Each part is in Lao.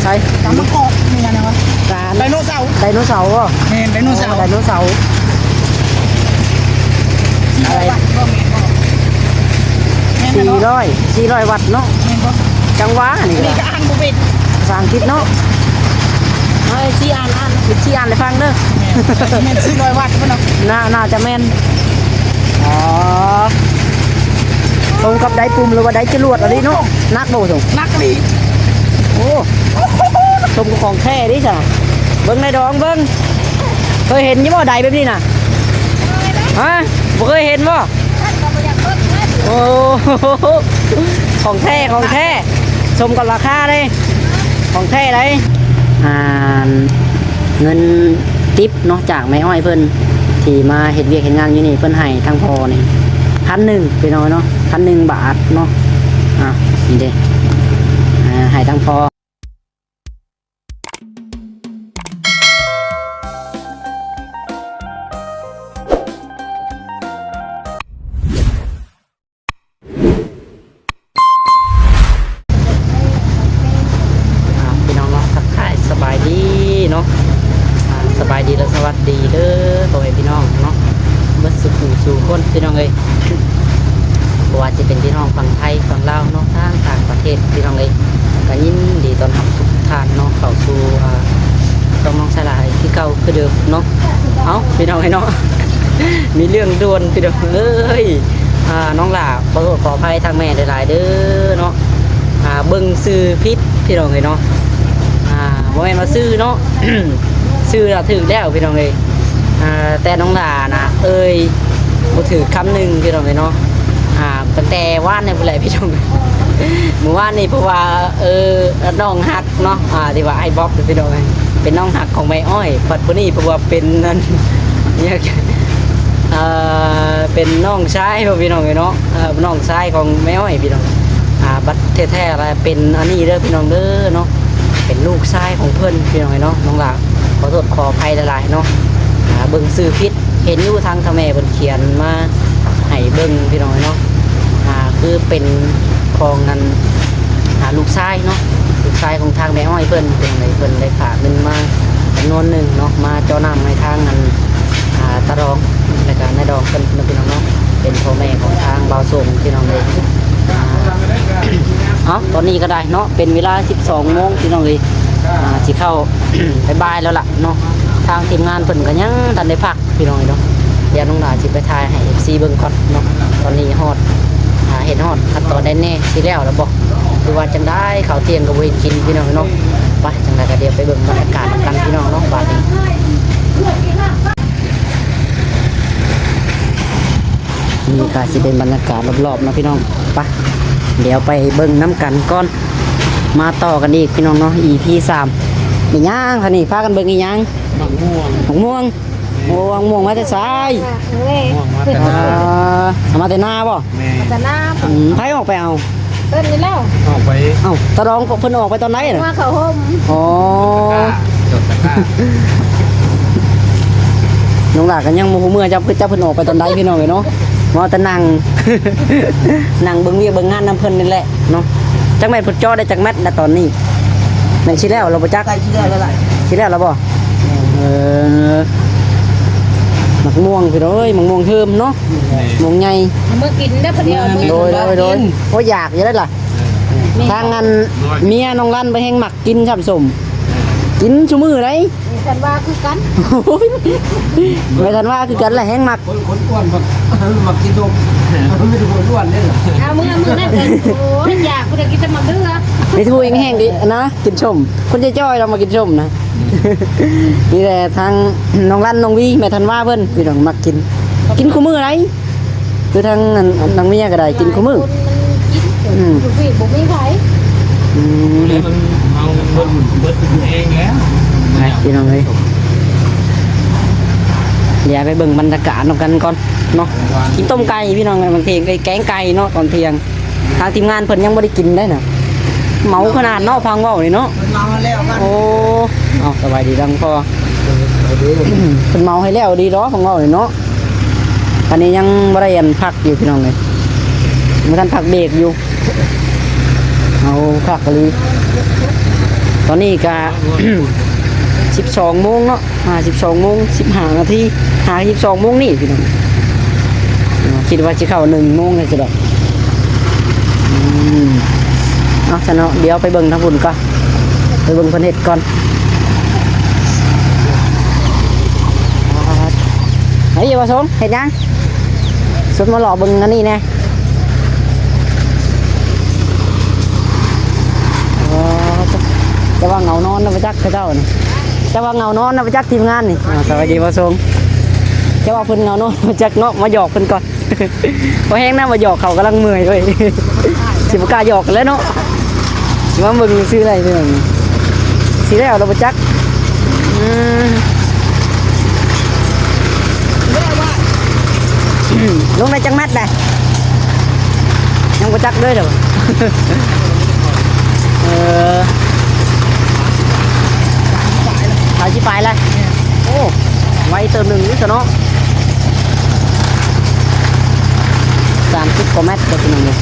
ໄປ ກຳມະກອກ ມີຫຍັງແດ່ວະ? ການ ໄດໂນເສົາ ໄດໂນເສົາບໍ່? ແມ່ນ ໄດໂນເສົາ ໄດໂນເສົາ ສີ່ຮ້ອຍວັດບໍ່? ແມ່ນບໍ່? ແມ່ນແຫຼະເນາະ ສີ່ຮ້ອຍ ສີ່ຮ້ອຍວັດເນາະ ແມ່ນບໍ່? ຈັງຫວະນີ້ ອັນນີ້ກໍອ່ານບໍ່ເປັນ ພາສາອັງກິດເນາະ ເອີຍ ຊີ້ອ່ານ ອ່ານ ຊີ້ອ່ານໃຫ້ຟັງເດີ ແມ່ນ ແມ່ນສີ່ຮ້ອຍວັດພຸ້ນເນາະ ໜ້າ ໜ້າຈະແມ່ນ ອໍ ສົມກັບໄດ້ປຸ່ມ ຫຼືວ່າໄດ້ຈະຫຼວດອີ່ຫຼີເນາະ ໜັກບໍ່ສົມ? ໜັກອີ່ຫຼີ ໂອ້ ສົມກັບຂອງແທ້ເດ້ຊັ້ນນະ ເບິ່ງໃນດອງເບິ່ງ ເຄີຍເຫັນຢູ່ບໍ່ໄດ້ແບບນີ້ນະ? ຮະ ບໍ່ເຄີຍເຫັນບໍ່? ໂອ້ ຂອງແທ້ ຂອງແທ້ ສົມກັບລາຄາເດ້ ຂອງແທ້ໃດ໋ ອ່າ ເງິນຕິບເນາະ ຈາກແມ່ອ້ອຍເພິ່ນ ທີ່ມາເຮັດວຽກເຮັດງານຢູ່ນີ້ ເພິ່ນໃຫ້ທາງພໍ່ນີ້ພັນໜຶ່ງ ພີ່ນ້ອງເນາະ ພັນໜຶ່ງບາດເນາະ ອ່າ ນີ້ເດ້ ອ່າ ໃຫ້ທາງພໍ່. ອ່າ ພີ່ນ້ອງເນາະ ທັກທາຍສະບາຍດີເນາະ ອ່າ ສະບາຍດີ ແລະ ສະຫວັດດີເດີ ພໍ່ແມ່ພີ່ນ້ອງເນາະ ເບິດສູ່ຜູ້ສູ່ຄົນ ພີ່ນ້ອງເອີຍ ບໍ່ວ່າຊິເປັນພີ່ນ້ອງຝັ່ງໄທ ຝັ່ງລາວເນາະ ທາງຕ່າງປະເທດ ພີ່ນ້ອງເອີຍ ກໍຍິນດີຕ້ອນຮັບທຸກທ່ານເນາະ ເຂົ້າສູ່ ອ່າ ຊ່ອງນ້ອງສາລາອີກຄືເກົ່າຄືເດີມເນາະ ເອົ້າ ພີ່ນ້ອງເອີຍເນາະ ມີເລື່ອງດ່ວນ ພີ່ນ້ອງເອີຍ ອ່າ ນ້ອງຫຼ້າ ຂໍໂທດຂໍອະໄພທາງແມ່ຫຼາຍໆເດີເນາະ ອ່າ ເບິ່ງຊື່ຜິດພີ່ນ້ອງເອີຍເນາະ ອ່າ ບໍ່ແມ່ນວ່າຊື່ເນາະ ຊື່ນະຖືກແລ້ວພີ່ນ້ອງເອີຍ ອ່າ ແຕ່ນ້ອງຫຼ້ານະເອີ່ຍບໍ່ຖືກຄຳໜຶ່ງພີ່ນ້ອງເອີຍເນາະ ອ່າ ຕັ້ງແຕ່ວານນີ້ພຸ້ນແຫຼະພີ່ນ້ອງ ມື້ວານນີ້ ເພາະວ່າ ເອີ ນ້ອງຮັກ ເນາະ ອ່າ ທີ່ວ່າອ້າຍບອບເປັນນ້ອງ ເປັນນ້ອງຮັກຂອງແມ່ອ້ອຍ ບັດຜູ້ນີ້ເພາະວ່າເປັນອັນ ເອີ ເປັນນ້ອງຊາຍ ພີ່ນ້ອງເອີຍເນາະ ເອີ ນ້ອງຊາຍຂອງແມ່ອ້ອຍພີ່ນ້ອງ ອ່າ ບັດແທ້ໆລະເປັນອັນນີ້ເດີພີ່ນ້ອງເດີເນາະ ເປັນລູກຊາຍຂອງເພິ່ນພີ່ນ້ອງເອີຍເນາະ ນ້ອງຫຼ້າຂໍໂທດຂໍອະໄພຫຼາຍໆເນາະ ອ່າ ເບິ່ງຊື່ຜິດ ເຫັນຢູ່ທາງເຖົ້າແມ່ເພິ່ນຂຽນມາໃຫ້ເບິ່ງພີ່ນ້ອງເອີຍເນາະ ອ່າ ຄືເປັນຂອງອັນ ອ່າ ລູກຊາຍເນາະ ລູກຊາຍຂອງທາງແມ່ອ້ອຍເພິ່ນ ເພິ່ນໄດ້ ເພິ່ນໄດ້ຝາກເງິນມາຈຳນວນໜຶ່ງເນາະ ມາເຈາະນ້ຳໃຫ້ທາງອັນ ອ່າ ຕາດອງ ແລ້ວກະນາຍດອງເພິ່ນເນາະ ພີ່ນ້ອງເນາະ ເປັນພໍ່ແມ່ຂອງທາງບ່າວສົງພີ່ນ້ອງເອີຍ ອ່າ ເອົ້າ ຕອນນີ້ກໍໄດ້ເນາະ ເປັນເວລາສິບສອງໂມງພີ່ນ້ອງເອີຍ ອ່າ ຊິເຂົ້າ ບ່າຍໆແລ້ວລະເນາະ ທາງທີມງານເພິ່ນກໍຍັງທັນໄດ້ພັກ ພີ່ນ້ອງເອີຍເນາະ ດຽວນ້ອງຫຼ້າຊິໄປຖ່າຍໃຫ້ເອັຟຊີເບິ່ງກ່ອນເນາະ ຕອນນີ້ຮອດ ອ່າ ເຮັດຮອດຂັ້ນຕອນໃດແດ່ ຊິແລ້ວແລ້ວບໍ່ ຫຼືວ່າຈັ່ງໃດ ເຂົ້າທ່ຽງກໍບໍ່ເຮັດກິນ ພີ່ນ້ອງເນາະ ໄປ ຈັ່ງໃດກໍດຽວໄປເບິ່ງບັນຍາກາດນຳກັນ ພີ່ນ້ອງເນາະ ບາດນີ້ ນີ້ກໍຊິເປັນບັນຍາກາດລອບໆເນາະ ພີ່ນ້ອງ ໄປ ດຽວໄປເບິ່ງນຳກັນກ່ອນ ມາຕໍ່ກັນອີກ ພີ່ນ້ອງເນາະ ອີພີສາມ ເປັນຫຍັງທາງນີ້ ພາກັນເບິ່ງອີຫຍັງ? ໝາກມ່ວງ ໝາກມ່ວງ ໂອ້ ໝາກມ່ວງມາແຕ່ໃສ? ເອີຍ ໝາກມ່ວງມາແຕ່ ອ່າ ເອົາມາແຕ່ນາບໍ່? ແມ່ນ ມາແຕ່ນາ ອືມ ໃຜອອກໄປເອົາ? ເພິ່ນນີ້ແລ້ວ ອອກໄປ ເອົ້າ ຕາດອງເພິ່ນອອກໄປຕອນໃດນະ? ມາເຂົ້າໂຮມ ອໍ ຈົດຕະກ້າ ນ້ອງຫຼ້າກໍຍັງບໍ່ຮູ້ເມືອ ຈັກ ຈັກເພິ່ນອອກໄປຕອນໃດ ພີ່ນ້ອງເອີຍເນາະ ວ່າແຕ່ນັ່ງ ນັ່ງເບິ່ງວຽກເບິ່ງງານນຳເພິ່ນນີ້ແຫຼະ ເນາະ ຈັກແມ່ນເພິ່ນເຈາະໄດ້ຈັກແມັດລະຕອນນີ້ ແມ່ນຊິແລ້ວລະບໍ່ຈັກ ໃກ້ຊິແລ້ວແລ້ວລະ ຊິແລ້ວລະບໍ່? ແມ່ນ ເອີ ໝາກມ່ວງພີ່ນ້ອງເອີຍ ໝາກມ່ວງເທີມເນາະ ແມ່ນ ມ່ວງໃຫຍ່ ເອົາມາກິນເດີ ພໍດີເອົາມາ ໂດຍ ໂດຍ ໂດຍ ໂອ້ຍ ຢາກຢູ່ເດ້ລະ ແມ່ນ ທາງອັນເມຍນ້ອງລັນໄປແຮ່ງມັກກິນຊ້ຳສົ້ມ ກິນຊຸມື້ໃດ ແມ່ທັນວ່າຄືກັນ ໂອ້ຍ ແມ່ທັນວ່າຄືກັນແຫຼະ ແຮ່ງມັກ ຄົນ ຄົນອ້ວນມັກ ມັກກິນສົ້ມ ມີແຕ່ຄົນອ້ວນເດ້ລະ ເອົາມື້ ມື້ນັ້ນກໍ ໂອ້ຍ ຢາກ ຜູ້ໃດກິນແຕ່ໝາກເດືອ ມີຜູ້ແຮ່ງໆ ດີນະ ກິນສົ້ມ ຄົນຈ່ອຍໆ ລາວມາກິນສົ້ມນະ ມີແຕ່ທາງນ້ອງລັນ ນ້ອງວີ ແມ່ທັນວ່າເພິ່ນ ພີ່ນ້ອງມັກກິນ ກິນຄູ່ມື້ໃດ ຄືທາງອັນ ອັນນາງເມຍກໍໄດ້ ກິນຄູ່ມື້ ຫຼາຍຄົນມັນກິນ ອືມ ຢູ່ພີ້ບໍ່ມີໃຜ ອືມ ມັນເອົາເບິດ ເບິດເອງແລ້ວ ໄປ ພີ່ນ້ອງເອີຍ ດຽວໄປເບິ່ງບັນຍາກາດນຳກັນກ່ອນເນາະ ກິນຕົ້ມໄກ່ ພີ່ນ້ອງ ບາງທີກໍແກງໄກ່ເນາະ ຕອນທ່ຽງ ທາງທີມງານເພິ່ນຍັງບໍ່ໄດ້ກິນໄດ້ນະ ເມົາຂະໜາດເນາະ ຟັງເວົ້ານີ້ເນາະ ເພິ່ນເມົາໃຫ້ແລ້ວກັນ ໂອ້ ເອົາ ສະບາຍດີທັງພໍ່ ເພິ່ນເມົາໃຫ້ແລ້ວດີດອກ ຟັງເວົ້ານີ້ເນາະ ອັນນີ້ຍັງບໍ່ໄດ້ອັນພັກຢູ່ ພີ່ນ້ອງເອີຍ ບໍ່ທັນພັກເບຣກຢູ່ ເອົາ ຄັກອີ່ຫຼີ ຕອນນີ້ກະ ສິບສອງໂມງເນາະ ຫາສິບສອງໂມງ ສິບຫ້ານາທີ ຫາສິບສອງໂມງນີ້ພີ່ນ້ອງ. ຄິດວ່າຊິເຂົ້າໜຶ່ງໂມງແລ້ວຊິດອກ. ອືມ ເອົາຊະເນາະ ດຽວໄປເບິ່ງທາງພຸ້ນກ່ອນ ໄປເບິ່ງເພິ່ນເຮັດກ່ອນ. ເຮີ້ຍ ບ່າວສົງ ເຮັດຫຍັງ? ສຸດມາເລາະເບິ່ງອັນນີ້ແດ່. ອໍ ຈະວ່າເຫງົານອນນະ ບໍ່ຈັກເຂົາເຈົ້ານີ້ ຈະວ່າເຫງົານອນນະ ບໍ່ຈັກທີມງານນີ້. ອ່າ ສະບາຍດີ ບ່າວສົງ. ຈະວ່າເພິ່ນເຫງົານອນ ບໍ່ຈັກເນາະ ມາຫຍອກເພິ່ນກ່ອນ. ພໍແຮງນະ ມາຫຍອກເຂົາກຳລັງເມື່ອຍເວີ້ຍ ຊິບໍ່ກ້າຫຍອກກັນແລ້ວເນາະ. ຊິມາເບິ່ງຊື່ໄດ້ເລື່ອງ ຊິແລ້ວລະບໍ່ຈັກ. ອືມ ລົງໄດ້ຈັກແມັດແຫຼະ? ຍັງບໍ່ຈັກເລີຍເດີ້. ເອີ ສາມສິບປາຍແລ້ວ. ໂອ້ ໄວເຕີບໜຶ່ງຢູ່ຊະເນາະ. ສາມສິບກວ່າແມັດເດີ້ພີ່ນ້ອງເອີຍ.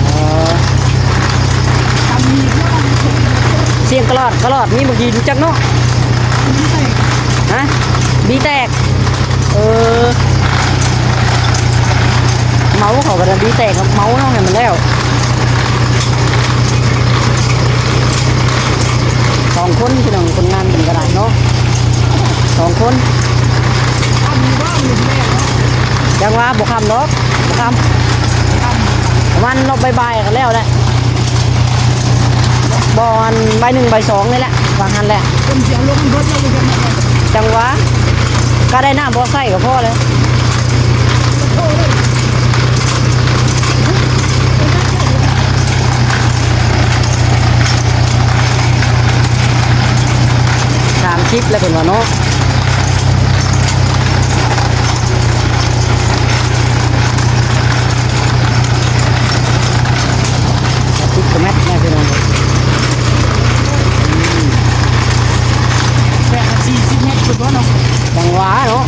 ເອີ ສຽງກະຫຼອດກະຫຼອດ ມີບໍ່ກີ້ຮູ້ຈັກເນາະ. ຮະ? ບີແຕກ. ເອີ ເມົາເຂົາກໍໄດ້ບີແຕກ ເມົາເນາະ ໃຫ້ມັນແລ້ວ. ສອງຄົນພີ່ນ້ອງ ຄົນງານເພິ່ນກໍໄດ້ເນາະ ສອງຄົນ. ຈັກວ່າບໍ່ຄ່ຳດອກ ບໍ່ຄ່ຳ ປະມານຮອບບ່າຍໆກໍແລ້ວແຫຼະ. ບໍ່ ອັນ ບ່າຍໜຶ່ງ ບ່າຍສອງນີ້ແຫຼະ ວ່າຫັ້ນແຫຼະ. ເພິ່ນຊິເອົາລົງເບິດແລ້ວ ຈັງຫວະ ກະໄດ້ນ້ຳພໍໃຊ້ກໍພໍແລ້ວ. ສາມສິບແລ້ວເພິ່ນວ່າເນາະ. ສິບກວ່າແມັດແລ້ວພີ່ນ້ອງເອີຍ. ອືມ ແປດສິບແມັດພຸ້ນບໍ່ເນາະ ຈັງຫວະເນາະ.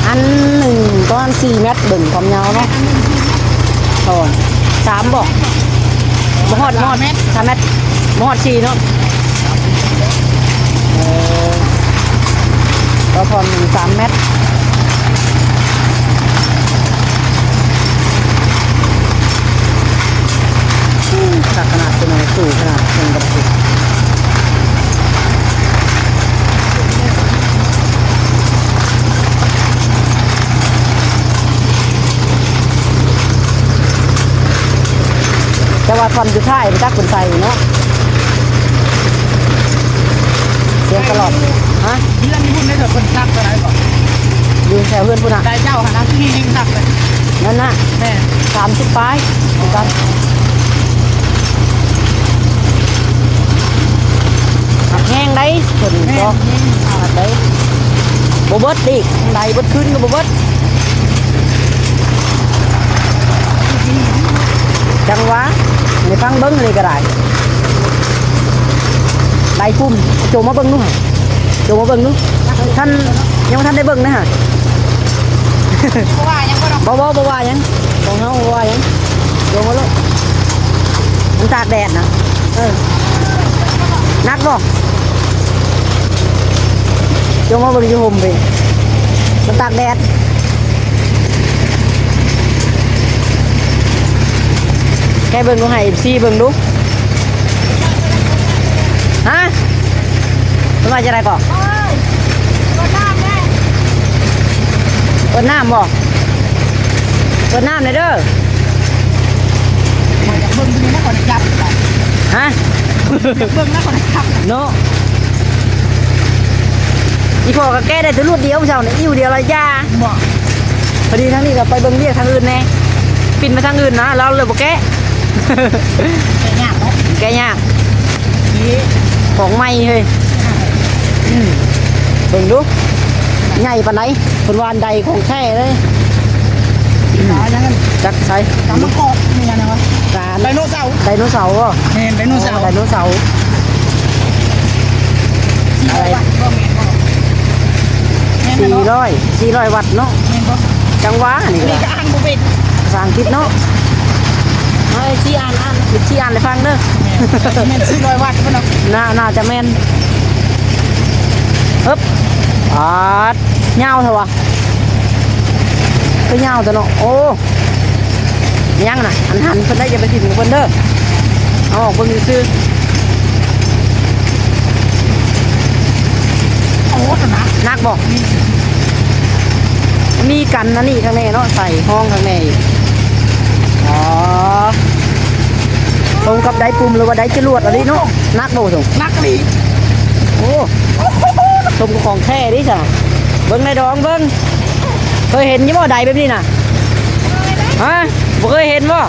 ອັນໜຶ່ງປະມານສີ່ແມັດ ເບິ່ງຄວາມຍາວເນາະ. ໂອ້ ສາມບໍ່? ບໍ່ຮອດ ບໍ່ຮອດ ສາມແມັດ ສາມແມັດ ບໍ່ຮອດສີ່ເນາະ. ເອີ ກໍພອນໜຶ່ງສາມແມັດ. ຄັກຂະໜາດ ເປັນຫຍັງສູງຂະໜາດ ເປັນກະດາດ. ແຕ່ວ່າທ່ອນສຸດທ້າຍ ບໍ່ຈັກເພິ່ນໃສ່ເນາະ. ສຽງຕະຫຼອດ. ຮະ? ເຮືອນຢູ່ພຸ້ນເດ້ ເພິ່ນສັກເທົ່າໃດກໍ ຢູ່ແຖວເຮືອນພຸ້ນນະ. ໄດ້ເຈົ້າຫັ້ນນະ ທີ່ເຮັງຄັກເລີຍ. ນັ້ນນະ ແມ່ນ ສາມສິບປາຍຄືກັນ. ຮັກແຮງໄດ໋ ເພິ່ນກໍ ແມ່ນ ຮັກໄດ໋. ບໍ່ເບິດອີກ ໄດ້ເບິດຄືນກໍບໍ່ເບິດ. ຈັ່ງຫວະ ໄດ້ຟັງເບິ່ງນີ້ກໍໄດ້. ໄດ້ກຸ່ມ ໂຈມມາເບິ່ງດູຫະ ໂຈມມາເບິ່ງດູ. ທ່ານ ຍັງບໍ່ທັນໄດ້ເບິ່ງເດ້ຫະ. ບໍ່ວ່າຫຍັງບໍ່ດອກ. ບໍ່ ບໍ່ ບໍ່ວ່າຫຍັງ ຂອງເຮົາບໍ່ວ່າຫຍັງ. ໂຈມມາໂລດ ມັນຕາກແດດນະ. ເອີ ໜັກບໍ່? ໂຈມມາເບິ່ງຢູ່ຮົ່ມພີ້ ມັນຕາກແດດ. ແກະເບິ່ງດູ ໃຫ້ເອັຟຊີເບິ່ງດູ. ຮະ? ເພິ່ນວ່າຈັ່ງໃດເກາະ? ເອີຍ ເປີດນ້ຳແດ່. ເປີດນ້ຳບໍ່? ເປີດນ້ຳແດ່ເດີ. ຂ້ອຍຢາກເບິ່ງຢູ່ນີ້ນະ ຂ້ອຍຈັບ. ຮະ? ຢາກເບິ່ງນະ ຂ້ອຍຈັບເນາະ. ອີ່ພໍ່ກໍແກະໄດ້ແຕ່ລວດດຽວເຊົ້ານີ້ ອີ່ວດຽວລະຢ່າ. ບໍ່ ພໍດີທາງນີ້ກໍໄປເບິ່ງວຽກທາງອື່ນແດ່ ປິ່ນໄປທາງອື່ນນະ ລາວເລີຍບໍ່ແກະ. ແກະຍາກເນາະ ແກະຍາກ. ນີ້ຂອງໃໝ່ເຮີ້ຍ. ອືມ ເບິ່ງດູ ໃຫຍ່ປານໃດ. ເພິ່ນວ່າອັນໃດຂອງແທ້ເລີຍ. ຕາຫຍັງນັ້ນ ຈັກໃສ ຕາມະກອກ ມີຫຍັງນະວະ ຕາ ໄດໂນເສົາບໍ່? ແມ່ນ ໄດໂນເສົາ ອໍ ໄດໂນເສົາ ສີ່ຮ້ອຍວັດບໍ່? ແມ່ນບໍ່? ແມ່ນ ສີ່ຮ້ອຍ ສີ່ຮ້ອຍວັດເນາະ. ແມ່ນບໍ່? ຈັງຫວະນີ້ ອັນນີ້ກໍອ່ານບໍ່ເປັນ ພາສາອັງກິດເນາະ. ເອົາ ເອັຟຊີອ່ານ ອ່ານ ເອັຟຊີອ່ານໃຫ້ຟັງເດີ. ແມ່ນ ແມ່ນສີ່ຮ້ອຍວັດບໍ່ເນາະ? ໜ້າ ໜ້າຈະແມ່ນ. ເອີບ ປາດ ຍາວແທ້ຫວາ? ຄືຍາວແທ້ເນາະ. ໂອ້ ຍັງນະ ອັນຫັ້ນເພິ່ນໄດ້ ຢ່າໄປຖິ້ມເພິ່ນເດີ ເອົາອອກເບິ່ງຊື່ໆ. ໂອ້ ໜັກ ໜັກບໍ່? ມີກັນອັນນີ້ຂ້າງໃນເນາະ ໃສ່ຮອງຂ້າງໃນ. ອໍ ສົມກັບໄດ້ປຸ່ມ ຫຼືວ່າໄດ້ຈະຫຼວດອີ່ຫຼີເນາະ. ໜັກບໍ່? ໜັກອີ່ຫຼີ. ໂອ້ ສົມກັບຂອງແທ້ເດ້ຊະ. ເບິ່ງໃນດອງເບິ່ງ ເຄີຍເຫັນຢູ່ບໍ່ ໄດແບບນີ້ນະ? ຮະ ບໍ່ເຄີຍເຫັນບໍ່?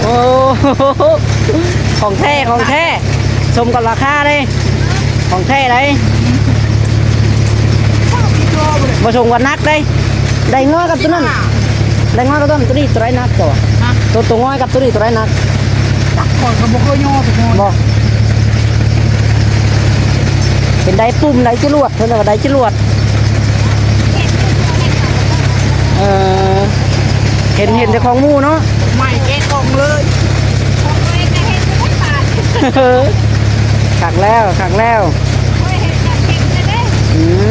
ໂອ້ ຂອງແທ້ ຂອງແທ້ ສົມກັບລາຄາເດ້ ຂອງແທ້ໃດ. ບໍ່ສົມກັບໜັກເດ້. ໄດ້ງອຍກັບຕົວນັ້ນ ໄດ້ງອຍກັບຕົວນັ້ນ ຕົວນີ້ຕົວໃດໜັກກວ່າ? ຮະ ຕົວ ຕົວງອຍກັບຕົວນີ້ຕົວໃດໜັກ? ຈັກ ຂ້ອຍກໍບໍ່ເຄີຍຍໍຕົວງອຍ. ບໍ່ ເຫັນໄດ້ປຸ່ມ ໄດ້ຈະຫຼວດ ເພິ່ນວ່າໄດ້ຈະຫຼວດ. ເອີ ເຫັນ ເຫັນແຕ່ຂອງໝູ່ເນາະ. ໃໝ່ແກະກ່ອງເລີຍ. ຄັກແລ້ວ ຄັກແລ້ວ. ອືມ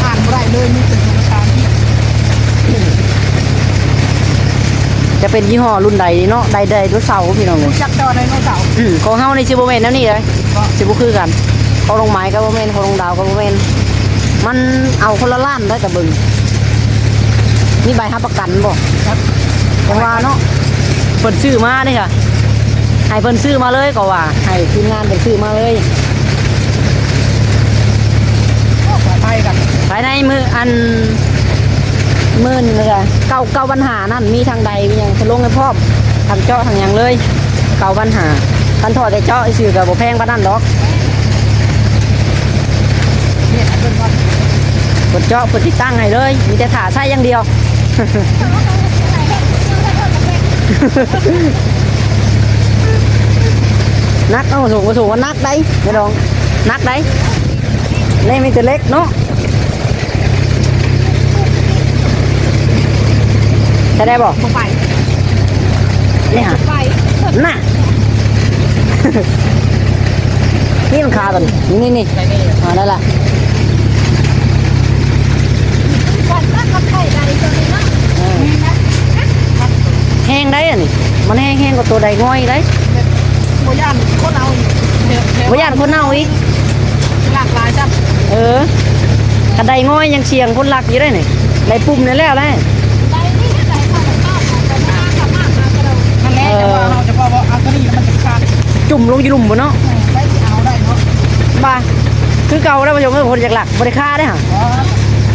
ອ່ານບໍ່ໄດ້ເລີຍ ມີແຕ່ໂທລະສານ. ຈະເປັນຍີ່ຫໍ້ລຸ້ນໃດເນາະ ໄດ ໄດໂນເສົາພີ່ນ້ອງເອີຍ. ຮູ້ຈັກແຕ່ໄດໂນເສົາ. ອືມ ຂອງເຮົານີ້ຊິບໍ່ແມ່ນແນວນີ້ເດ້. ບໍ່ ຊິບໍ່ຄືກັນ. ຂອງນ້ອງໄມ້ກໍບໍ່ແມ່ນ ຂອງນ້ອງດາວກໍບໍ່ແມ່ນ. ມັນເອົາຄົນລະລ້ານໄດ໋ ຕາເບິ່ງ. ມີໃບຮັບປະກັນບໍ່? ຈັກ ເພິ່ນວ່າເນາະ ເພິ່ນຊື້ມາເດ້ ໃຫ້ເພິ່ນຊື້ມາເລີຍ ກໍວ່າໃຫ້ທີມງານເພິ່ນຊື້ມາເລີຍ. ໄປກັນ ພາຍໃນມື້ ອັນ ໝື່ນ ເກົ້າ ເກົ້າພັນຫ້ານັ້ນ ມີທັງໄດ ມີຫຍັງ ເພິ່ນລົງໃຫ້ພ້ອມ ທັງເຈາະທັງຫຍັງເລີຍ. ເກົ້າພັນຫ້າ ຄັນຖອດແຕ່ເຈາະຊື່ກໍບໍ່ແພງປານນັ້ນດອກ. ເພິ່ນເຈາະ ເພິ່ນຕິດຕັ້ງໃຫ້ເລີຍ ມີແຕ່ຖ້າໃຊ້ຢ່າງດຽວ. ໜັກເນາະ ບໍ່ສູງ ບໍ່ສູງ ມັນໜັກໄດ໋ ແມ່ນ້ອງ ໜັກໄດ໋. ນີ້ມີແຕ່ເຫຼັກເນາະ. ໃຊ້ໄດ້ບໍ່? ບໍ່ໄປ ນີ້ຫາ ໄປ ນະ ນີ້ມັນຄາຕົວນີ້ ນີ້ ນີ້ ນີ້ ໄປນີ້ ອ່າ ນັ້ນລະ ເອີ ແຮງໄດ໋ອັນນີ້ ມັນແຮງ ແຮງກວ່າຕົວໄດງ່ອຍໄດ໋. ບໍ່ຢ້ານຄົນເອົາອີກ ບໍ່ຢ້ານຄົນເອົາອີກ. ຫຼາກຫຼາຍຊ້ຳ ເອີ ຄັນໄດ້ງອຍຍັງສ່ຽງຄົນລັກຢູ່ເດ້ນີ້ ໄດ້ປຸ່ມນີ້ແລ້ວແຫຼະ. ນັ້ນແຫຼະ ເອີ ແຕ່ວ່າເຮົາຈະເວົ້າວ່າເອົາຕົວນີ້ແລ້ວມັນຈະຂາດ ຈຸ່ມລົງຢູ່ລຸ່ມພຸ້ນເນາະ. ເອີ ໄດ້ຊິເອົາໄດ້ເນາະ ບາ ຄືເກົ່າແລ້ວ ບໍ່ຢາກເອີ້ນຄົນຢາກລັກ ບໍ່ໄດ້ຄາເດ້ຫະ. ອໍ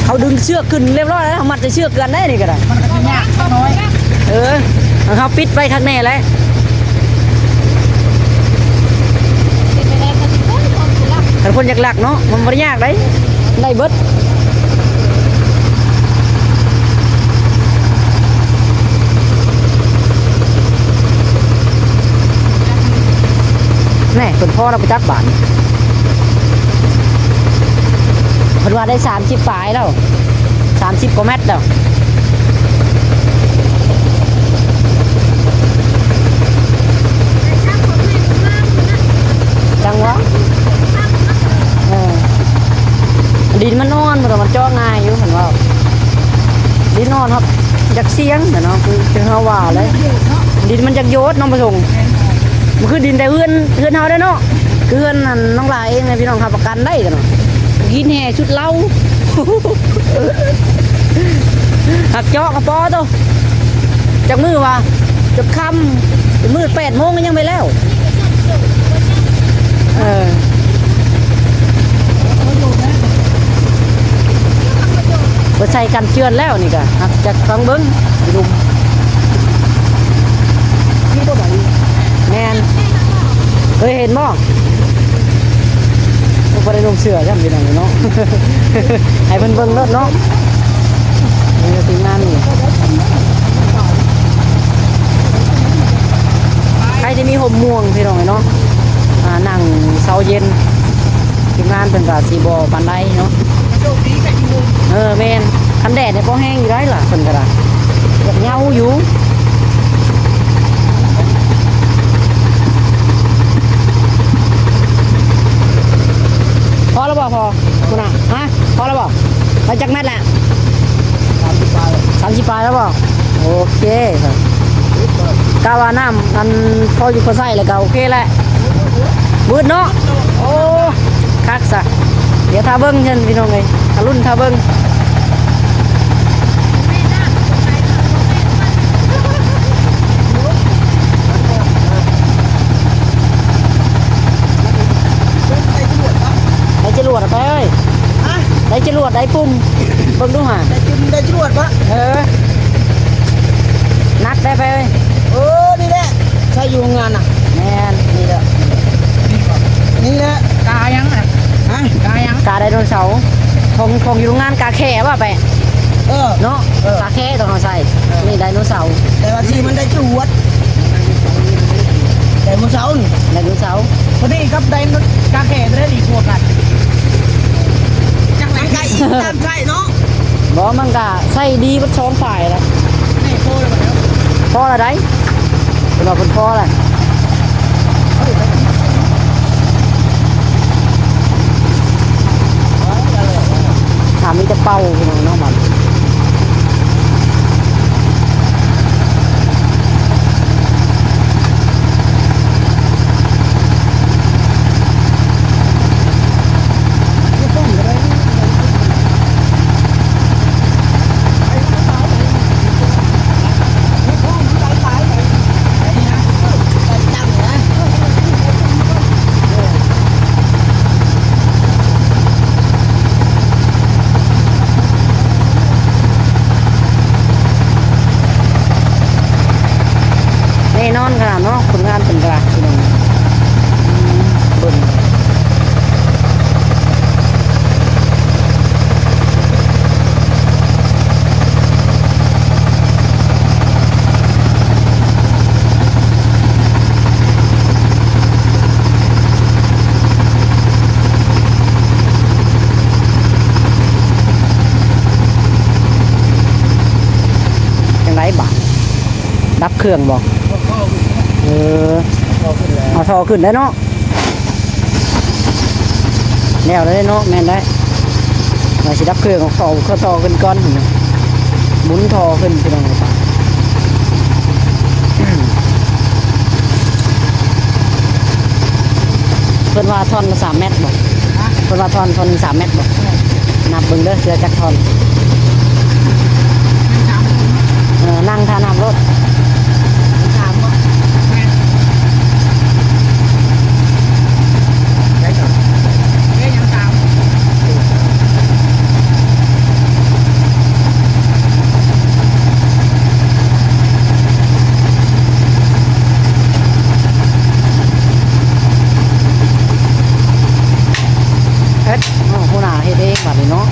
ເຂົາດຶງເຊືອກຂຶ້ນຮຽບຮ້ອຍແລ້ວ ເຮົາມັດໃສ່ເຊືອກເກືອນໄດ້ນີ້ກໍໄດ້. ມັນກໍຊິຍາກຈັກໜ້ອຍ ເອີ ເຮົາປິດໄວ້ຄັກແນ່ແຫຼະ. ຄັນຄົນຢາກລັກເນາະ ມັນບໍ່ໄດ້ຍາກໃດ໋ ໄດ້ເບິດ. ແນ່ ເພິ່ນພໍແລ້ວບໍ່ຈັກບາດ ເພິ່ນວ່າໄດ້ສາມສິບປາຍແລ້ວ ສາມສິບກວ່າແມັດແລ້ວ. ຈັ່ງຫວະ ເອີ ດິນມັນອ່ອນ ເພິ່ນວ່າມັນເຈາະງ່າຍຢູ່ ເພິ່ນເວົ້າ ດິນອ່ອນເນາະ ຢາກສ່ຽງແຫຼະເນາະ ຄື ຄືເຮົາວ່າແຫຼະ ດິນມັນຢາກໂຍດເນາະ ປະສົງ. ມັນຄືດິນແຕ່ເຮືອນ ເຮືອນເຮົາເດ້ເນາະ ຄືເຮືອນອັນນ້ອງຫຼ້າເອງນະ ພີ່ນ້ອງຮັບປະກັນໄດ້ເນາະ. ກິນແຫ່ຊຸດເລົາ ຫາກເຈາະກະປໍໂຕ ຈັກມື້ວ່າ ຈົນຄ່ຳ ມື້ແປດໂມງກໍຍັງບໍ່ແລ້ວ. ເອີ ເພິ່ນໃສ່ກັນເຈື່ອນແລ້ວນີ້ກະ ຫາກຈະຟັງເບິ່ງຢູ່ລຸ່ມ ແມ່ນ ເຄີຍເຫັນບໍ່? ບໍ່ໄດ້ນຸ່ງເສື້ອຊ້ຳ ພີ່ນ້ອງເນາະ ໃຫ້ເພິ່ນເບິ່ງໂລດເນາະ. ນີ້ກໍທີມງານນີ້ ພີ່ນ້ອງເອີຍເນາະ ອ່າ ນັ່ງເຊົາເຢັນ ທີມງານເພິ່ນກໍຊິບໍ່ປານໃດເນາະ. ເອີ ແມ່ນ ຄັນແດດນີ້ພໍແຮງຢູ່ໄດ໋ລະ ເພິ່ນກໍໄດ້ ຢາກເຫງົາຢູ່. ພໍແລ້ວບໍ່ພໍ່? ພຸ້ນນະ ຮະ ພໍແລ້ວບໍ່? ໄປຈັກແມັດແລ້ວ? ສາມສິບປາຍ ສາມສິບປາຍແລ້ວບໍ່? ໂອເຄ ກະວ່ານ້ຳອັນພໍຢູ່ພໍໃຊ້ແລ້ວກະໂອເຄແຫຼະ. ວືດເນາະ ໂອ້ ຄັກຊະ. ດຽວຖ້າເບິ່ງຊັ້ນພີ່ນ້ອງເອີຍ ຖ້າລຸ້ນຖ້າເບິ່ງ. ໄດ້ຈະຫຼວດໄປເອີຍ ຮະ ໄດ້ຈະຫຼວດໄດ້ປຸ່ມ ເບິ່ງດູຫາ ໄດ້ຈຸ່ມໄດ້ຈະຫຼວດປະ? ເອີ ໜັກໄດ້ໄປເອີຍ. ເອີ ນີ້ແຫຼະ ໃຊ້ຢູ່ໂຮງງານນະ. ແມ່ນ ນີ້ແຫຼະ ນີ້ແຫຼະ ກາຫຍັງນະ? ຮະ ກາຫຍັງ? ກາໄດໂນເສົາ ຂອງ ຂອງຢູ່ໂຮງງານກາແຂ້ວ່າໄປ. ເອີ ເນາະ ເອີ ກາແຂ້ຕ້ອງເອົາໃສ່. ເອີ ນີ້ໄດໂນເສົາ ແຕ່ວ່າຊື່ມັນໄດ້ຈະຫຼວດ ໄດໂນເສົານີ້ ໄດໂນເສົາ ພໍດີກັບໄດໂນ ກາແຂ້ຕົວໃດດີກວ່າກັນ? ຈັກ ມັນກະອີງຕາມໃຊ້ເນາະ. ບໍ່ ມັນກະໃຊ້ດີເບິດສອງຝ່າຍລະ. ນີ້ພໍແລ້ວບໍ່? ພໍລະໄດ໋ ເພິ່ນວ່າເພິ່ນພໍລະ. ຖ້າມີແຕ່ເປົ່າພີ່ນ້ອງເນາະ ບາດນີ້. ແນ່ນອນຂະໜາດເນາະ ຜົນງານເພິ່ນກະ ພີ່ນ້ອງ ເບິ່ງ. ຈັ່ງໃດບາດ ດັບເຄື່ອງບໍ່? ເອີ ເອົາທໍ່ຂຶ້ນແລ້ວເນາະ. ແລ້ວເລີຍເນາະ ແມ່ນໄດ໋ ວ່າຊິດັບເຄື່ອງ ເອົາທໍ່ ເອົາທໍ່ຂຶ້ນກ່ອນ ໝູນທໍ່ຂຶ້ນ ພີ່ນ້ອງ. ເພິ່ນວ່າທ່ອນລະສາມແມັດບໍ່? ຮະ? ເພິ່ນວ່າທ່ອນ ທ່ອນໜຶ່ງສາມແມັດບໍ່? ເອີ ນັບເບິ່ງເດີ ເທື່ອຈັກທ່ອນ. ເອີ ນັ່ງທ່ານ້ຳໂລດ. ສາມບໍ່? ແມ່ນ. ໄດ້ສາມ ເອີ ຍັງສາມ. ເຮັດ ໂອ້ ຫົວໜ້າເຮັດເອງບາດນີ້ເນາະ.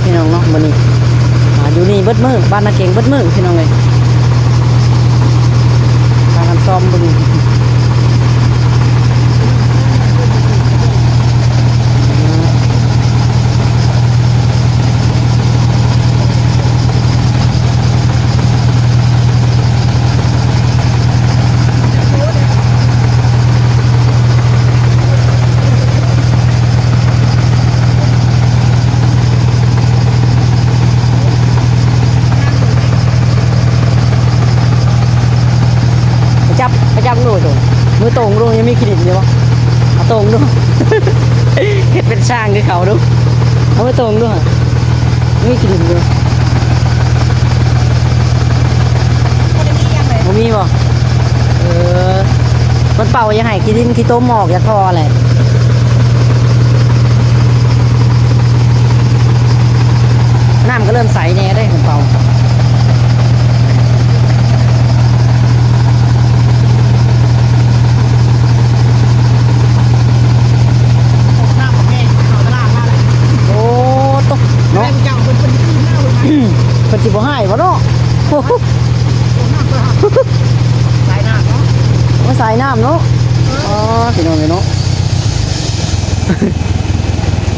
ພີ່ນ້ອງເນາະ ມື້ນີ້ ອ່າ ຢູ່ນີ້ເບິດມື້ ບ້ານນາເກັງເບິດມື້ ພີ່ນ້ອງເອີຍ ພາກັນຊອມເບິ່ງ. ໄປຈັບ ໄປຈັບດູ ມືໂຕ່ງດູ ຍັງມີຂີ້ດິນຢູ່ບໍ່? ເອົາໂຕ່ງດູ ເຮັດເປັນຊ່າງຄືເຂົາດູ ເອົາມືໂຕ່ງດູ ມີຂີ້ດິນຢູ່. ບໍ່ມີຫຍັງເລີຍ ບໍ່ມີບໍ່? ເອີ ມັນເປົ່າຢາກໃຫ້ຂີ້ດິນຂີ້ຕົມອອກຈາກທໍ່ແຫຼະ. ນ້ຳກໍເລີ່ມໃສແດ່ເດ້ ມັນເປົ່າ. ໂອ້ ໂຕະ ເນາະ ເພິ່ນຊິບໍ່ຮ້າຍບໍ່ເນາະ? ໂອ້ໂຫ ສາຍນ້ຳເນາະ ໂອ້ ສາຍນ້ຳເນາະ. ອໍ ພີ່ນ້ອງເອີຍເນາະ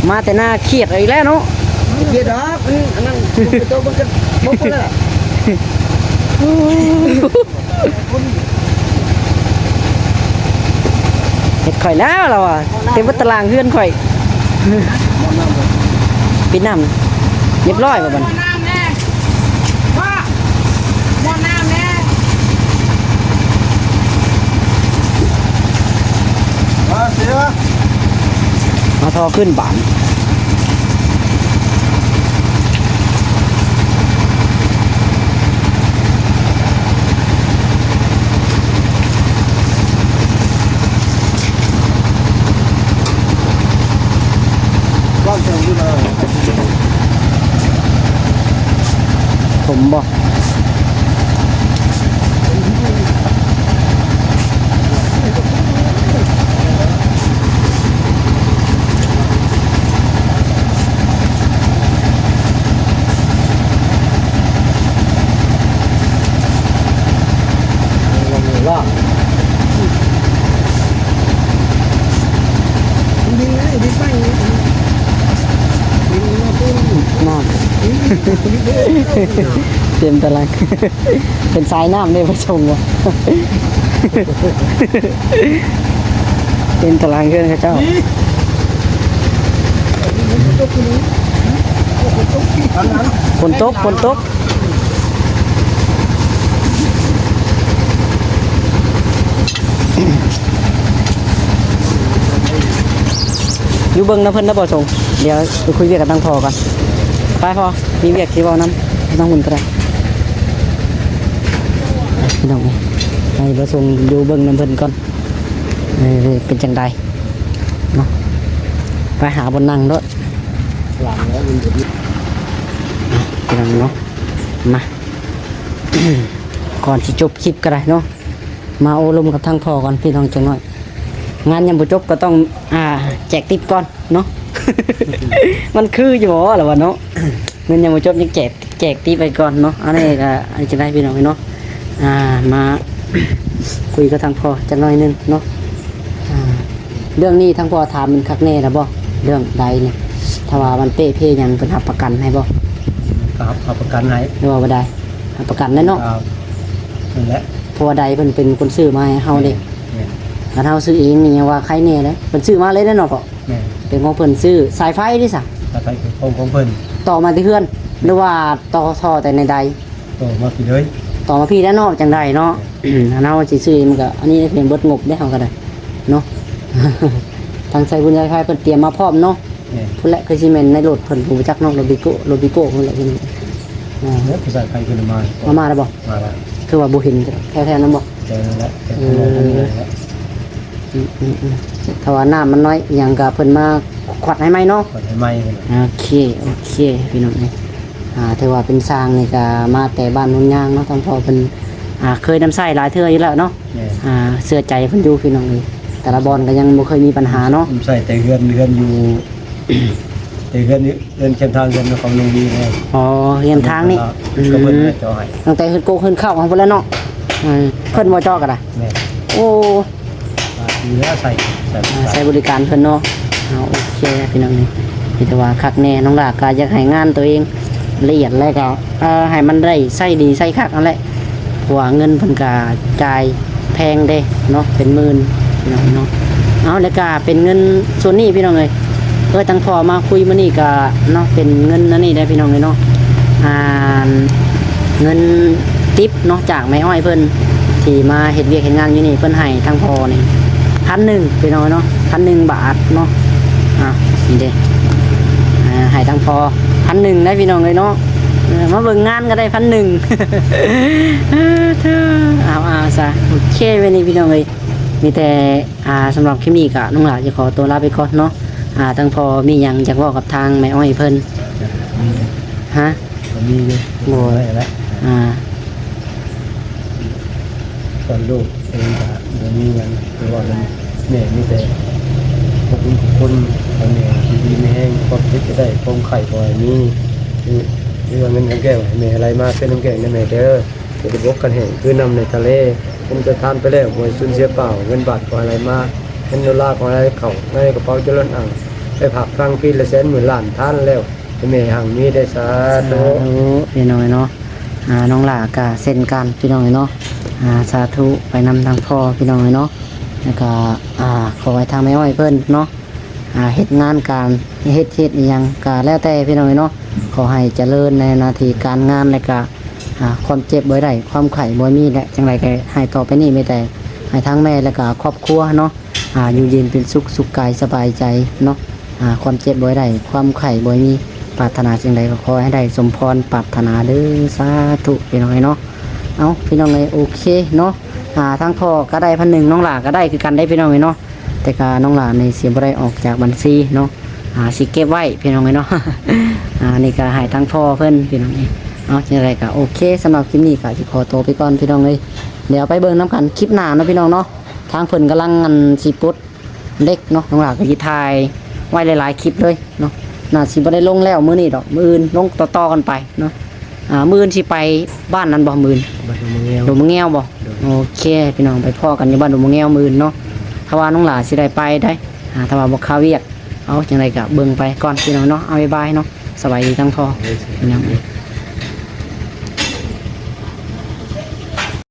ມາແຕ່ໜ້າຄຽດເອົາອີກແລ້ວເນາະ. ຄຽດດອກ ອັນ ອັນນັ້ນ ໂຕມັນກໍບໍ່ພຸ້ນແລ້ວ. ເຮັດຂ້ອຍແລ້ວລາວວ່າ ເຕັມເບິດຕາລາງເຮືອນຂ້ອຍ. ປິດນ້ຳ ຮຽບຮ້ອຍບໍ່ບັດນີ້? ໝໍ້ນ້ຳແດ່ ພໍ່ ໝໍ້ນ້ຳແດ່ ມາເສຍ ມາທໍ່ຂຶ້ນບາດ. ຂົມບໍ່? ເຕັມຕະລັງ ເປັນສາຍນ້ຳເດ້ ໄປສົ່ງວ່າ ເຕັມຕະລັງເຮືອນເຂົາເຈົ້າ. ຝົນຕົກ ຝົນຕົກ ຢູ່ເບິ່ງນຳເພິ່ນນະ ບໍ່ສົ່ງ ດຽວໄປຄຸຍວຽກກັບທາງພໍ່ກ່ອນ. ໄປພໍ່ ມີວຽກຊິເວົ້ານຳທາງຫຸ່ນກໍໄດ້. ພີ່ນ້ອງເອີຍ ໃຫ້ບໍ່ສົ່ງຢູ່ເບິ່ງນຳເພິ່ນກ່ອນ ເອີ ເປັນຈັ່ງໃດເນາະ. ໄປຫາບ່ອນນັ່ງໂລດ ຫຼັງແລ້ວມັນຈະ ພີ່ນ້ອງເນາະ ມາ ກ່ອນຊິຈົບຄລິບກໍໄດ້ເນາະ ມາໂອ້ລົມກັບທາງພໍ່ກ່ອນ ພີ່ນ້ອງ ຈັກໜ້ອຍ. ງານຍັງບໍ່ຈົບກໍຕ້ອງ ອ່າ ແຈກຕິບກ່ອນເນາະ ມັນຄືຢູ່ບໍ່ລະວະເນາະ? ເງິນຍັງບໍ່ຈົບ ຍັງແຈກ ແຈກຕິບໄວ້ກ່ອນເນາະ. ອັນນີ້ກໍ ອັນນີ້ຈະໄດ້ ພີ່ນ້ອງເນາະ ອ່າ ມາຄຸຍກັບທາງພໍ່ຈັກໜ້ອຍໜຶ່ງເນາະ. ອ່າ ເລື່ອງນີ້ທາງພໍ່ຖາມມັນຄັກແນ່ລະບໍ່? ເລື່ອງໃດນີ້ ຖ້າວ່າມັນເປ່ເພຫຍັງ ເພິ່ນຮັບປະກັນໃຫ້ບໍ່? ກໍຮັບ ຮັບປະກັນໃຫ້ ຫຼືວ່າບໍ່ໄດ້? ຮັບປະກັນແນ່ເນາະ. ກໍນັ້ນແຫຼະ ເພາະວ່າໃດເພິ່ນເປັນຄົນຊື້ມາໃຫ້ເຮົາເດ້. ແມ່ນ ແມ່ນ ຄັນເຮົາຊື້ເອງນີ້ຍັງວ່າໄຄແນ່ເດ້ ເພິ່ນຊື້ມາເລີຍເດ້ເນາະພໍ່? ແມ່ນ ເປັນຂອງເພິ່ນຊື້. ສາຍໄຟເດ້ຊະ? ສາຍໄຟຂອງ ຂອງເພິ່ນ ຕໍ່ມາແຕ່ເຮືອນ ຫຼືວ່າຕໍ່ທໍ່ແຕ່ໃນໃດ? ຕໍ່ມາພີ້ເລີຍ ຕໍ່ມາພີ້ແລ້ວເນາະ ຈັ່ງໃດເນາະ. ແມ່ນ ຄັນເຮົາຊິຊື້ມັນກໍ ອັນນີ້ເພິ່ນເບິດງົບເດ້ ເຮົາກໍໄດ້ເນາະ. ທາງສາຍບຸນສາຍໄຟເພິ່ນຕຽມມາພ້ອມເນາະ. ແມ່ນ ພຸ້ນແຫຼະ ຄືຊິແມ່ນໃນລົດເພິ່ນ ບໍ່ຈັກເນາະ ລົດວິໂກ້ ລົດວິໂກ້ພຸ້ນແຫຼະ. ອ່າ ແລ້ວຜູ້ຊາຍໄປເພິ່ນມາ ມາ ມາແລ້ວບໍ່? ມາແລ້ວ ຄືວ່າບໍ່ເຫັນແຖວໆນັ້ນບໍ່? ແຖວນັ້ນແຫຼະ ແຖວ ເອີ ທາງນັ້ນແຫຼະ. ອືມໆໆ ຖ້າວ່ານ້ຳມັນນ້ອຍອີ່ຫຍັງກໍເພິ່ນມາຂວັດໃຫ້ໃໝ່ເນາະ ຂວັດໃຫ້ໃໝ່. ໂອເຄ ໂອເຄ ພີ່ນ້ອງເອີຍ ອ່າ ຖືວ່າເປັນຊ່າງນີ້ກໍມາແຕ່ບ້ານໂນນຍາງເນາະ ທາງພໍ່ເພິ່ນ ອ່າ ເຄີຍນຳໃຊ້ຫຼາຍເທື່ອຢູ່ແລ້ວເນາະ. ແມ່ນ ອ່າ ເຊື່ອໃຈເພິ່ນຢູ່ ພີ່ນ້ອງເອີຍ ແຕ່ລະບ່ອນກໍຍັງບໍ່ເຄີຍມີບັນຫາເນາະ. ນຳໃຊ້ແຕ່ເຮືອນ ເຮືອນຢູ່ ເຮືອນ ເຮືອນຄຽງທາງ ເຮືອນຂອງລຸງດີແນ່. ອໍ ຄຽງທາງນີ້ ກໍເພິ່ນ ອືມ ເຈົ້າໃຫ້ ຕັ້ງແຕ່ເຮືອນກົກເຮືອນເຂົ້າຂອງເພິ່ນແລ້ວເນາະ. ເອີ ເພິ່ນບໍ່ເຈາະກໍໄດ້. ແມ່ນ. ໂອ້ ອ່າ ດີແລ້ວ ໃຊ້ ໃຊ້ ອ່າ ໃຊ້ບໍລິການເພິ່ນເນາະ. ເອົາ ໂອເຄ ພີ່ນ້ອງເອີຍ ມີແຕ່ວ່າຄັກແນ່. ນ້ອງຫຼ້າກໍຢາກໃຫ້ງານຕົວເອງລະອຽດ ແລ້ວກໍ ເອີ ໃຫ້ມັນໄດ້ໃຊ້ດີໃຊ້ຄັກນັ້ນແຫຼະ ເພາະວ່າເງິນເພິ່ນກໍຈ່າຍແພງເດ້ເນາະ ເປັນໝື່ນພີ່ນ້ອງເນາະ. ເອົາ ແລ້ວກໍເປັນເງິນສ່ວນນີ້ພີ່ນ້ອງເອີຍ ເອີ ທາງພໍ່ມາຄຸຍມື້ນີ້ກໍເນາະ ເປັນເງິນອັນນີ້ໄດ໋ພີ່ນ້ອງເອີຍເນາະ. ອ່າ ເງິນຕິບເນາະ ຈາກແມ່ອ້ອຍເພິ່ນ ທີ່ມາເຮັດວຽກເຮັດງານຢູ່ນີ້ ເພິ່ນໃຫ້ທາງພໍ່ນີ້ພັນໜຶ່ງພີ່ນ້ອງເນາະ ພັນໜຶ່ງບາດເນາະ. ອ່າ ນີ້ເດ້ ອ່າ ໃຫ້ທາງພໍ່ພັນໜຶ່ງໄດ໋ພີ່ນ້ອງເອີຍເນາະ. ເອີ ມາເບິ່ງງານກໍໄດ້ພັນໜຶ່ງ. ເອີ ເທີ ເອົາ ເອົາຊະ ໂອເຄ ມື້ນີ້ພີ່ນ້ອງເອີຍ ມີແຕ່ ອ່າ ສຳລັບຄລິບນີ້ກໍນ້ອງຫຼ້າຈະຂໍຕົວລາໄປກ່ອນເນາະ. ອ່າ ທາງພໍ່ມີຫຍັງຢາກເວົ້າກັບທາງແມ່ອ້ອຍເພິ່ນ? ມີ ຮະ? ກໍມີຢູ່ ໂດຍ ໄດ້ແຫຼະ. ອ່າ ສ່ວນລູກເອງກໍບໍ່ມີຫຍັງຈະເວົ້ານຳແມ່ ມີແຕ່ຂອບຄຸນ ຂອບຄຸນໃຫ້ແມ່ຢູ່ດີມີແຮງ ຄວາມເຈັບຢ່າໄດ້ ຄວາມໄຂ້ບໍ່ໃຫ້ມີ ຄື ຄືວ່າເງິນກຳແກ້ວໃຫ້ແມ່ໄຫຼມາເປັນກຳແກ້ວນະແມ່ເດີ. ເຮັດໃຫ້ບົກກັນແຫ້ງຄືນ້ຳໃນທະເລ. ເງິນຈະທານໄປແລ້ວ ບໍ່ໃຫ້ສູນເສຍເປົ່າ. ເງິນບາດຂໍໃຫ້ໄຫຼມາ, ເງິນໂດລາຂໍໃຫ້ໄຫຼເຂົ້າໃນກະເປົາຈະເລີນອັ່ງ, ໄປຝາກຝັ່ງປີລະແສນໝື່ນລ້ານທານແລ້ວ ໃຫ້ແມ່ຮັ່ງມີເດີ ສາທຸ. ສາທຸ ພີ່ນ້ອງເອີຍເນາະ. ອ່າ ນ້ອງຫຼ້າກະເຊັ່ນກັນ ພີ່ນ້ອງເອີຍເນາະ. ອ່າ ສາທຸໄປນຳທາງພໍ່ ພີ່ນ້ອງເອີຍເນາະ. ແລ້ວກະ ອ່າ ຂໍໃຫ້ທາງແມ່ອ້ອຍເພິ່ນເນາະ ອ່າ ເຮັດງານການ ເຮັດ ເຮັດອີ່ຫຍັງກະແລ້ວແຕ່ ພີ່ນ້ອງເອີຍເນາະ. ຂໍໃຫ້ຈະເລີນໃນໜ້າທີ່ການງານ ແລ້ວກະ ອ່າ ຄວາມເຈັບບໍ່ໃຫ້ໄດ້ ຄວາມໄຂ້ບໍ່ໃຫ້ມີ ແລະ ຈັ່ງໃດກໍໃຫ້ຕໍ່ໄປນີ້ ມີແຕ່ໃຫ້ທາງແມ່ ແລ້ວກໍຄອບຄົວເນາະ ອ່າ ຢູ່ເຢັນເປັນສຸກ ສຸກກາຍສະບາຍໃຈເນາະ. ອ່າ ຄວາມເຈັບບໍ່ໃຫ້ໄດ້ ຄວາມໄຂ້ບໍ່ໃຫ້ມີ ປາດຖະໜາສິ່ງໃດກໍຂໍໃຫ້ໄດ້ສົມພອນປາດຖະໜາເດີ ສາທຸ ພີ່ນ້ອງເອີຍເນາະ. ເອົາ ພີ່ນ້ອງເອີຍ ໂອເຄເນາະ. ອ່າ ທາງພໍ່ກໍໄດ້ພັນໜຶ່ງ ນ້ອງຫຼ້າກໍໄດ້ຄືກັນເດ້ ພີ່ນ້ອງເອີຍເນາະ. ແຕ່ກໍນ້ອງຫຼ້ານີ້ຊິບໍ່ໄດ້ອອກຈາກບັນຊີເນາະ ອ່າ ຊິເກັບໄວ້ ພີ່ນ້ອງເອີຍເນາະ. ອ່າ ນີ້ກໍໃຫ້ທາງພໍ່ເພິ່ນ ພີ່ນ້ອງເອີຍ. ເອົາ ຈັ່ງໃດກໍໂອເຄ ສຳລັບຄລິບນີ້ກໍຊິຂໍຕົວໄປກ່ອນ ພີ່ນ້ອງເອີຍ. ດຽວໄປເບິ່ງນຳກັນຄລິບໜ້າເນາະ ພີ່ນ້ອງເນາະ. ທາງເພິ່ນກຳລັງ ອັນ ຊິປົດເຫຼັກເນາະ ນ້ອງຫຼ້າກໍຊິຖ່າຍໄວ້ຫຼາຍໆຄລິບເລີຍເນາະ. ໜ້າຊິບໍ່ໄດ້ລົງແລ້ວມື້ນີ້ດອກ ມື້ອື່ນລົງຕໍ່ໆກັນໄປເນາະ. ອ່າ ມື້ອື່ນຊິໄປບ້ານນັ້ນບໍ່? ມື້ອື່ນ ບ້ານດົງມະແງວ ດົງມະແງວບໍ່? ໂດຍ ໂອເຄ ພີ່ນ້ອງ ໄປພໍ້ກັນຢູ່ບ້ານດົງມະແງວມື້ອື່ນເນເນາະ. ຖ້າວ່ານ້ອງຫຼ້າຊິໄດ້ໄປໄດ໋ ອ່າ ຖ້າວ່າບໍ່ຄາວຽກ. ເອົາ ຈັ່ງໃດກໍເບິ່ງໄປກ່ອນ ພີ່ນ້ອງເນາະ. ເອົາ ບາຍບາຍເນາະ ສະບາຍດີທັງພໍ່ ໂດຍ ພີ່ນ້ອງ.